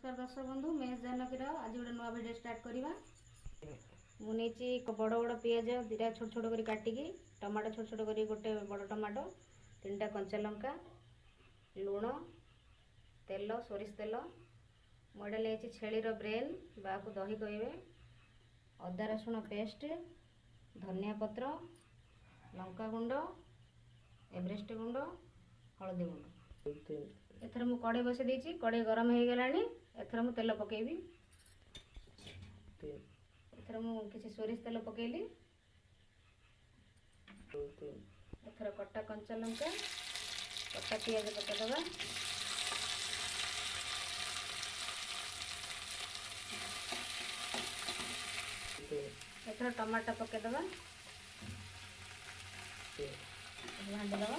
ନମସ୍କାର ଦର୍ଶକ ବନ୍ଧୁ, ମେସ୍ ଜାନକୀର ଆଜି ଗୋଟେ ନୂଆ ଭିଡ଼ିଓ ଷ୍ଟାର୍ଟ କରିବା। ମୁଁ ନେଇଛି ବଡ଼ ବଡ଼ ପିଆଜ 2ଟା ଛୋଟ ଛୋଟ କରି କାଟିକି, ଟମାଟୋ ଛୋଟ ଛୋଟ କରି ଗୋଟେ ବଡ଼ ଟମାଟୋ, 3ଟା କଞ୍ଚା ଲଙ୍କା, ଲୁଣ, ତେଲ, ସୋରିଷ ତେଲ। ମୁଁ ଏଇଟା ନେଇଛି ଛେଳିର ବ୍ରେନ୍ ବା ଦହି କହିବେ, ଅଦା ରସୁଣ ପେଷ୍ଟ, ଧନିଆ ପତ୍ର, ଲଙ୍କା ଗୁଣ୍ଡ, ଏଭରେଷ୍ଟ ଗୁଣ୍ଡ, ହଳଦୀ ଗୁଣ୍ଡ। ଏଥର ମୁଁ କଢ଼େଇ ବସେଇ ଦେଇଛି, କଢ଼େଇ ଗରମ ହେଇଗଲାଣି। ଏଥର ମୁଁ ତେଲ ପକେଇବି। ଏଥର ମୁଁ କିଛି ସୋରିଷ ତେଲ ପକେଇଲି। ଏଥର କଟା କଞ୍ଚା ଲଙ୍କା, କଟା ପିଆଜ ପକେଇଦେବା। ଏଥର ଟମାଟୋ ପକେଇଦେବା, ଘାଣ୍ଟି ଦେବା।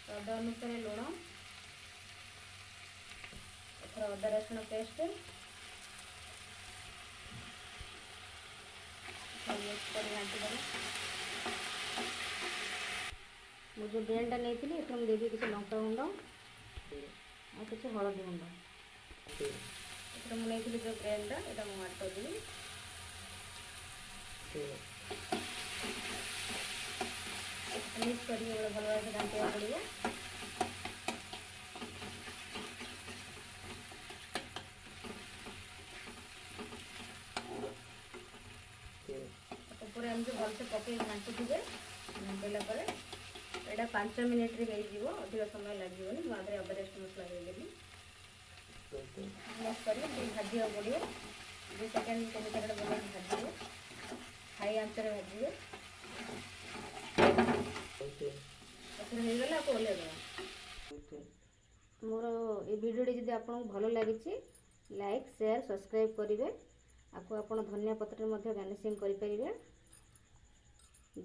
ସ୍ୱାଦ ଅନୁସାରେ ଲୁଣ। ଏଥର ଅଦା ରସୁଣ ପେଷ୍ଟ ମିକ୍ସ କରି ଘାଣ୍ଟି ଦେବା। ମୁଁ ଯେଉଁ ବ୍ରେନ୍ଟା ନେଇଥିଲି, ଏଥିରେ ମୁଁ ଦେଇଦେବି କିଛି ଲଙ୍କା ଗୁଣ୍ଡ ଆଉ କିଛି ହଳଦୀ ଗୁଣ୍ଡ। ଏଥିରେ ମୁଁ ନେଇଥିଲି ଯେଉଁ ବ୍ରେନ୍ଟା, ଏଇଟା ମୁଁ ଆଡ଼୍ କରିଦେବି। ମିକ୍ସ କରିକି ଗୋଟେ ଭଲ ଭାବରେ ଘାଣ୍ଟିବାକୁ ପଡ଼ିବ। ପୁରା ଏମିତି ଭଲସେ ପକେଇକି ଘାଣ୍ଟୁଥିବେ। ଘାଣ୍ଟିଲା ପରେ ଏଇଟା 5 ମିନିଟ୍ରେ ହେଇଯିବ, ଅଧିକ ସମୟ ଲାଗିବନି। ମୁଁ ଆଗରେ ଏଭରେଷ୍ଟ ମସଲା ଦେଇଦେଲି। ମିକ୍ସ କରିକି ଟିକେ ଭାଜିବାକୁ ପଡ଼ିବ। 2 ସେକେଣ୍ଡ 3 ସେକେଣ୍ଡ ଭଲ ଭାଜିବେ, ହାଇ ଆଞ୍ଚରେ ଭାଜିବେ। ଏଥର ହେଇଗଲା, ଆକୁ ଓହ୍ଲେଇ ଦେବା। ମୋର ଏ ଭିଡ଼ିଓଟି ଯଦି ଆପଣଙ୍କୁ ଭଲ ଲାଗିଛି, ଲାଇକ୍, ସେୟାର, ସବସ୍କ୍ରାଇବ୍ କରିବେ। ଆକୁ ଆପଣ ଧନିଆ ପତ୍ରରେ ମଧ୍ୟ ଗାର୍ନିସିଂ କରିପାରିବେ।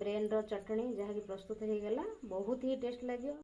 ବ୍ରେନ୍ର ଚଟଣି ଯାହାକି ପ୍ରସ୍ତୁତ ହେଇଗଲା, ବହୁତ ହି ଟେଷ୍ଟ ଲାଗିବ।